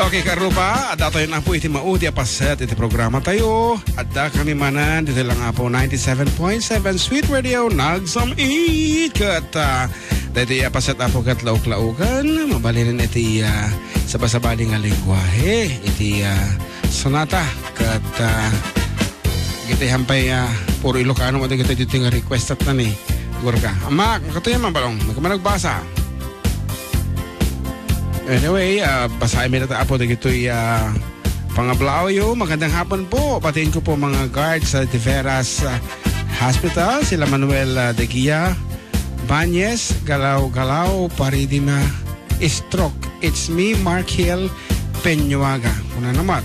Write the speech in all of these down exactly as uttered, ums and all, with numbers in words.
Okay, karupa, adda tayo na po iti maudi a paset iti programa tayo. Adda kami manen ditoy lang po ninety-seven point seven Sweet Radio, nagsam-it. Ket, ah, daytoy a paset, apo, ket lauk-laukan, mabalinen iti, ah, sabasabali nga lengguahe, iti, ah, sonata, ket, ah, iti hampay, ah, puro Ilocano mo dagiti ditoy nga request at nani. Gurka. Ama, katuya man balong, nagmanagbasa. Anyway, ah, basaen mi na ta, apo, dagitoy, ah, pangablaawyo. Magandang hapon po. Batiin ko po mga guards sa Tiveras, ah, Hospital, sila Manuel, ah, Degia, Banyes, Galaw-Galaw, Paridima, Stroke. It's me, Mark Hill, Peñuaga. Kuna naman.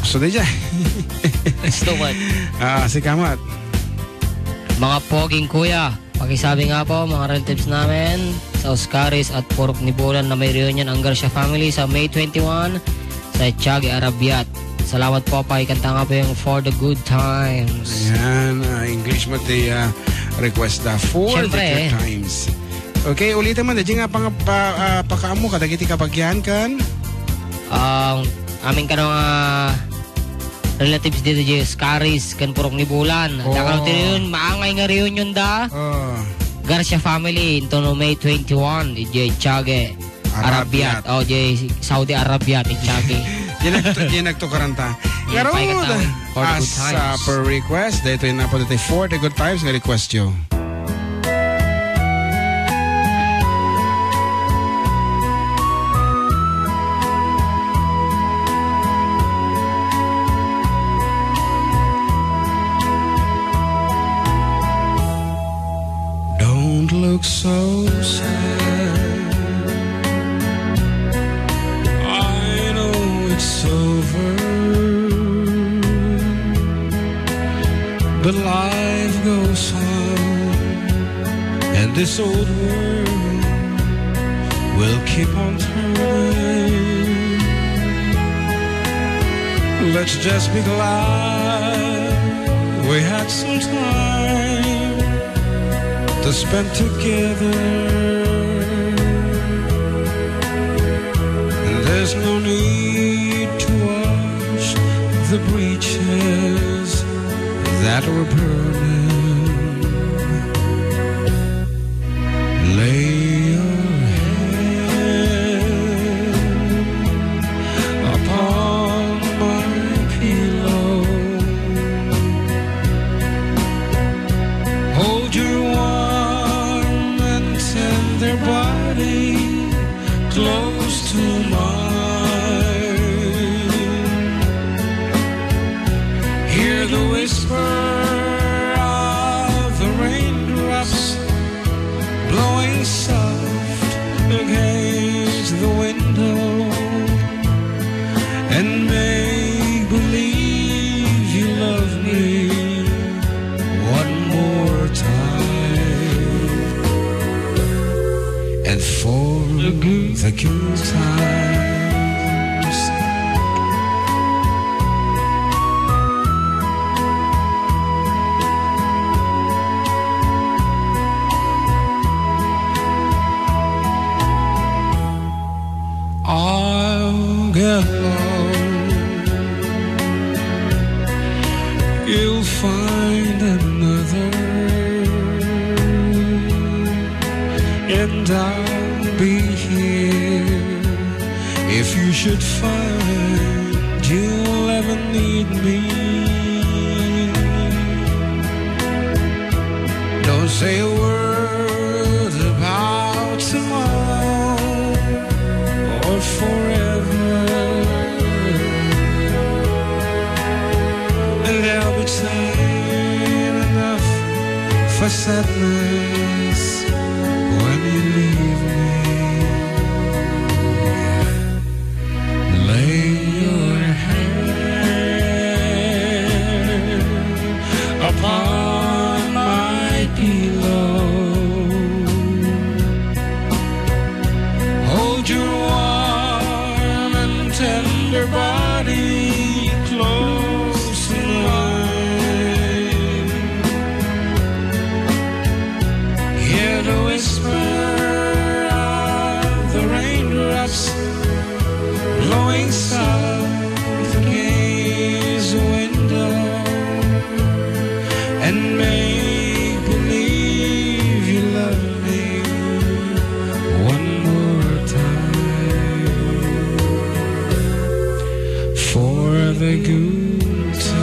So, di dyan. Gusto man. Ah, si Kamat. Mga poging kuya, pakisabi nga po, mga relatives namin sa Oscaris at Purok Nibulan na may reunion ang Garcia family sa May twenty-one sa Tiague Arabiat. Salamat po, pakikanta nga po yung For the Good Times. Ayan, ah, English mo ti, ah, request na For the Siyempre. Good Times. Okay, ulitin mo, di nga pang, pa, ah, pakaammo kadagiti kabagian kan? Ang amin kano nga relatives dito, di Oscaris, kan Purok Nibulan. Oh. Dakal ti reunion, maangay nga reunion da. Oh. Garcia family, into no May twenty-one, di Tiague Arabiat. Arabiat. Oh, di Saudi Arabia, di Tiague. Di nagtu-, di nagtukaran ta. Yeah, Ngarud, paikataon. For the good as, uh, times. Per request, dito yun na po dito, For the Good Times nga request yo. Don't look so sad. I know it's over, but life goes on, and this old world will keep on turning. Let's just be glad we had some time to spend together. There's no need to wash the bridges that were burning. Lay your head upon my pillow. Hold your warm and tender body close to mine. Hear the whisper of the raindrops blowing soft against the window, and make believe you love me one more time, and for the good times. I'll get lost. You'll find another, and I'll be here if you should find you'll ever need me. Don't say a word about tomorrow or forever. And there'll be time enough for sadness when you leave me. Lay your head upon my pillow. Hold your warm and tender body close to mine. Hear the whisper good times.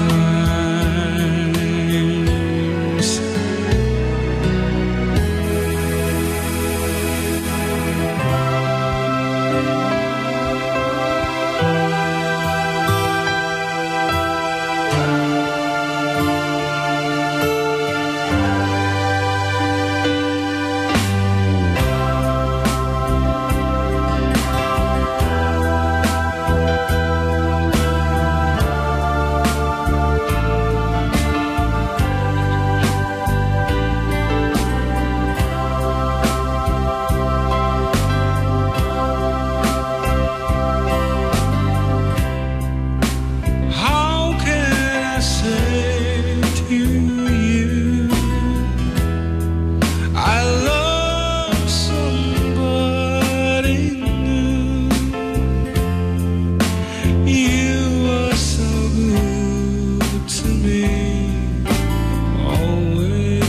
How can I say to you, I love somebody new? You are so good to me always.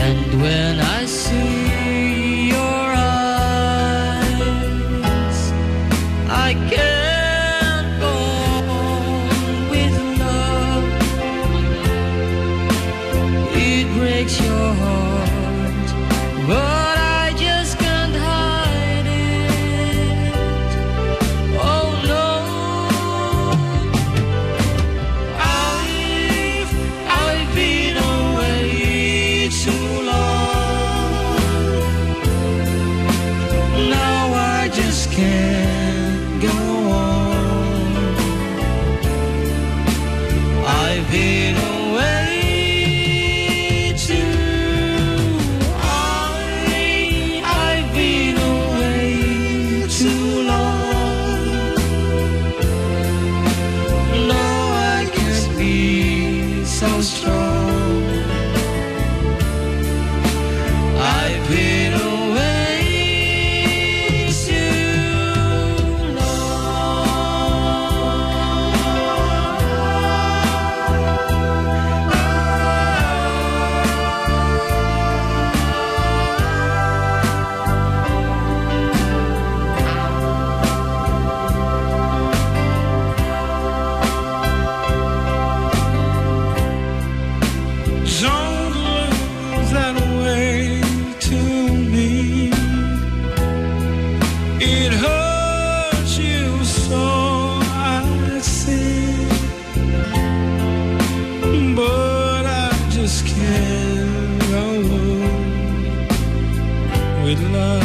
And when I see your eyes, I can't go on with love. It breaks your heart, but I just can't hide it. Oh no, I've, I've been away too long. Now I just can't go on. I've been away too, I, I've been away too long. No, I can't be so strong. I've been away too long. Don't look that way to me. It hurts you so, I see. But I just can't go on with love.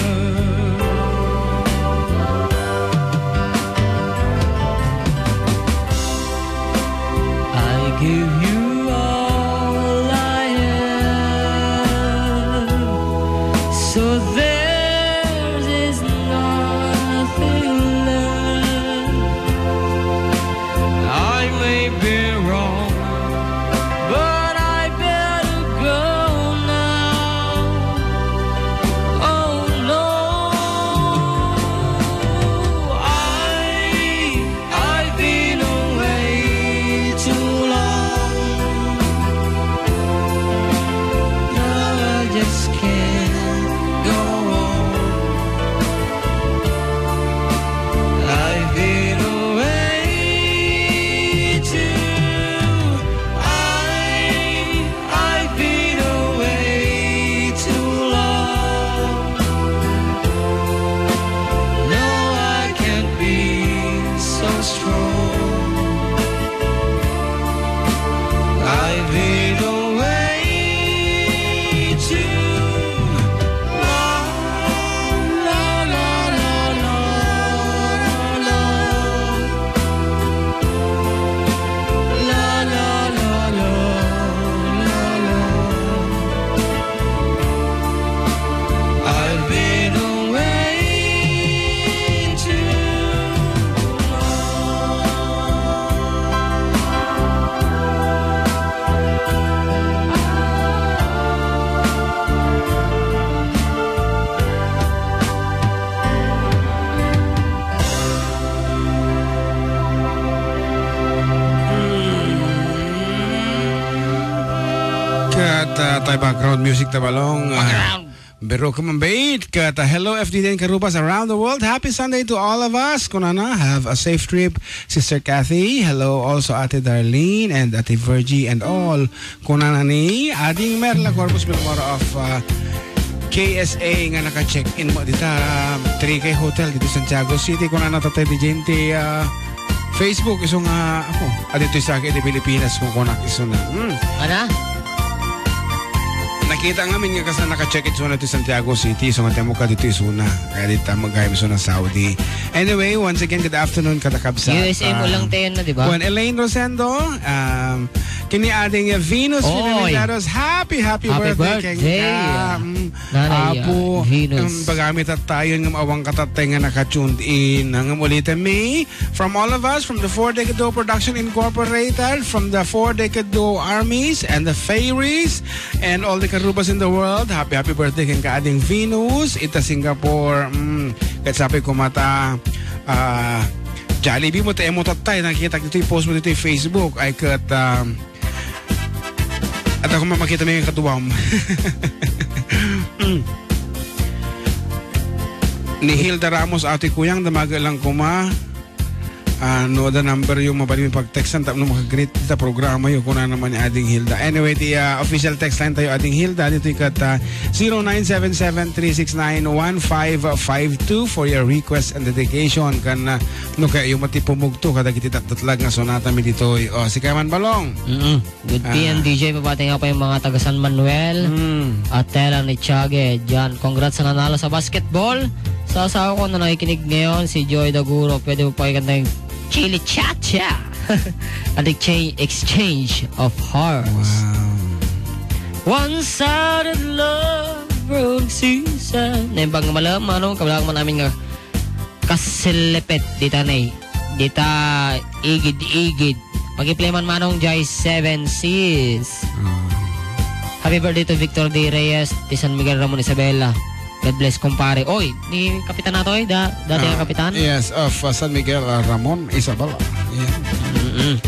I give you all I have, so there is nothing left. I may be wrong, but I better go now. Oh no, I, I've been away too long. Now I just can't go on. I've been away too, I, I've been away too long. No, I can't be so strong. I've been away too long. La, la, la, la, la, la. La, la, la, la, la, la. I've been away too long. Ket, ah, tay background music ta balong, ah, Background. Number two, come on, bait. Ket, uh, hello, F D N Karubas around the world. Happy Sunday to all of us. Kunana, have a safe trip, Sister Kathy. Hello, also Ate Darlene and Ate Virgie and all. Kunana ni Ading Merla Corpus, member of, uh, K S A nga naka-check-in mo dita, um, three K Hotel dito Santiago City. Kunana Tatay Dijente, uh, Facebook, isu nga, ako, adito sa akin di Pilipinas, kung kunak isu na. Hmm. Ana? Nakita nga min nga kasla naka-check-in isu na ti Santiago City, isu nga temo ka dito isu na. Kaya dita magkayam isu na Saudi. Anyway, once again, good afternoon, kada kabsat. U S M mo Ah, lang tayo na, di ba? Kuan, Elaine Rosendo, um, kini Ading Venus Oy. Filomena Daros, happy, happy Happy birthday, birthday. Keng ka. Mm, Nanay, Apo, ah, Venus. Um, pagami tattayon nga maawang katattay nga naka-tuned in. Ngem ulitin mi, from all of us, from the Four Decade Duo Production Incorporated, from the Four Decade Duo Armies and the Fairies, and all the Karubas in the world, happy, happy birthday keng ka Ading Venus, ita Singapore. Mm, ket sapay kumata, ah, Jollibee mo, ta emo tattay, nakita dito, i-post mo dito Facebook, ay ket, um, at ako mamakita mo yung kaduam. Mm. Ni Hilda Ramos, Ate Kuyang, damaga lang kuma. Ah, no, the number yung mabali yung pag-textan, tapno makagreet ta programa yung kuna naman ni Ading Hilda. Anyway, the, ah, official text line tayo, Ading Hilda, dito ikat, ah, zero nine seven seven three six nine one five five two for your request and dedication. Kan, ah, no, kaya yung matipumugto, kada kiti tattatlag nga sonata mi ditoy. O, si Kaman Balong. Mm-mm. Good Ah. P M D J, mabati nga pa yung mga taga San Manuel. Mm. At Tela ni Tiague, dyan. Congrats sa nanalo sa basketball. Sa asawa ko na nakikinig ngayon, si Joy Daguro. Pwede mo pakikanta yung Chili Cha-Cha. An exchange, exchange of hearts. Wow. One-sided love broke season. Nembang malam, ano, kabilang man namin nga kasilipit dita ne, dita igid-igid. Pag-i-play man manong jay seven sis. Ah. Happy birthday to Victor D. Reyes, ti San Miguel Ramon Isabela. God bless, kumpare. Oy, ni Kapitan nato, oy, da-, dati Ah, nga Kapitan. Yes, of, uh, San Miguel, uh, Ramon Isabela. Yeah. Mm-mm.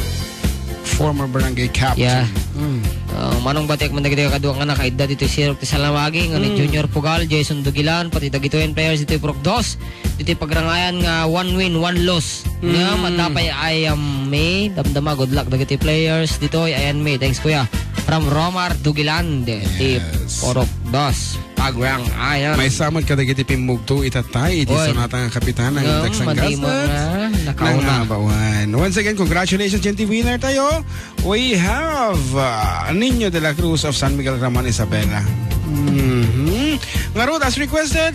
Former barangay captain. Yeah. Mm. Uh, manong batiak man dagiti kadua nga nakaidda dito si Roque Salamagi, nga ni Mm. Junior Pugal, Jason Dugilan, pati dagitoy players dito Purok Dos. Ditoy pagrangayan nga one win, one loss. Nga Mm. madapay ayan mi, damdama, good luck dagiti players. Ditoy, ayan mi, thanks kuya. From Romar Dugilan, ti Yes. Purok Dos, pagrangayan. Maysa met kadagiti pimmugto itattay, iti Oy. Sonata nga Kapitan, ang Ngem, Indak San madi mo Gaston. Nga, nakauna. Nangabawan. Once again, congratulations, G N T winner tayo. We have, uh, Nino de la Cruz of San Miguel Ramon Isabela. Mhm. Ngarud, as requested,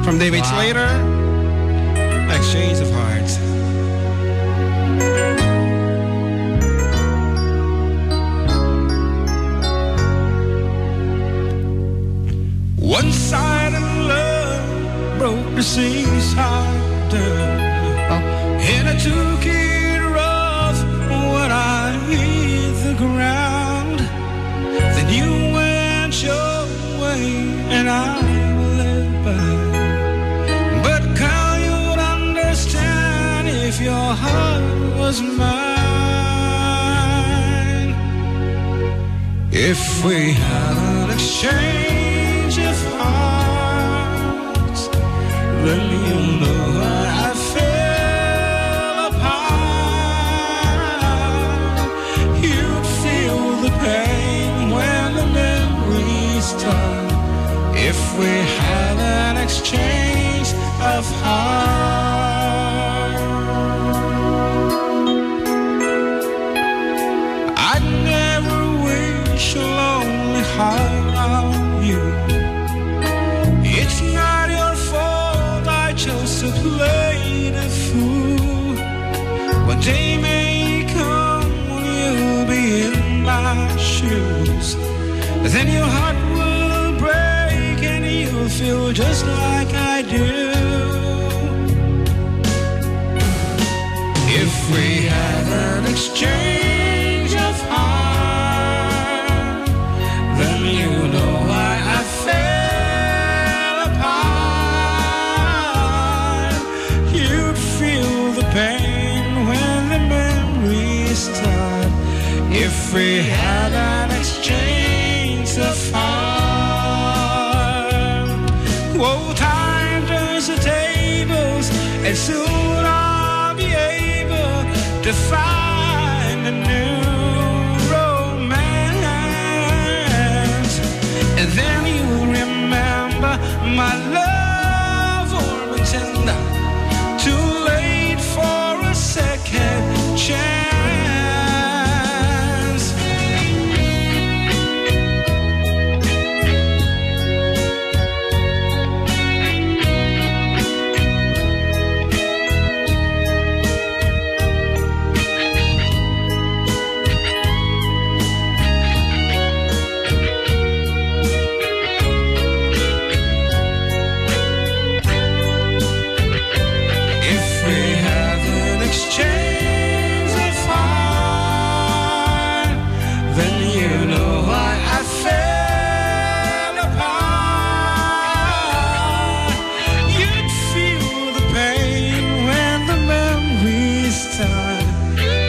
from David Wow. Slater, Exchange of Hearts. One-sided love broke the seas harder. Oh. And I took it rough when I hit the ground. Then you went your way and I left behind. But can you understand if your heart was mine? If we had an exchange of hearts, then you know I fell apart. You'd feel the pain when the memories start. If we had an exchange of hearts. I never wish a lonely heart on you. It's not your fault I chose to play the fool. One day may come when you'll be in my shoes. Then your heart will break and you'll feel just like I do. If we had an exchange of hearts, then you know why I fell apart. You'd feel the pain when the memories start. If we had an exchange of hearts. Soon I'll be able to find a new romance. And then you'll remember my love for Matilda. Too late for a second chance. If we had an exchange of heart, then you know I, I fell apart. You'd feel the pain when the memories turn.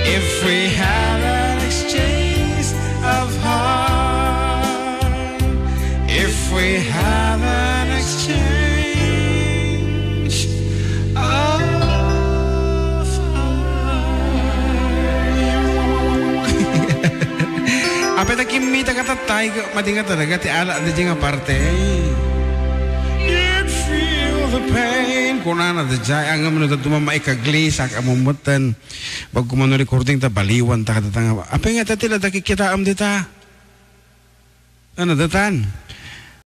If we had an exchange of heart, if we had an exchange of heart. Apay ta kimmita ka, tatay, madi nga talaga ti ala daydiay nga parte. You'd feel the pain. Kunana daydiay, ngem no dadduma maikagli, saan a mummutten. Pag kumano recording ta, baliwan ta kadata nga. Apay nga, tatila, da kikkitaem dita. Ano, datan?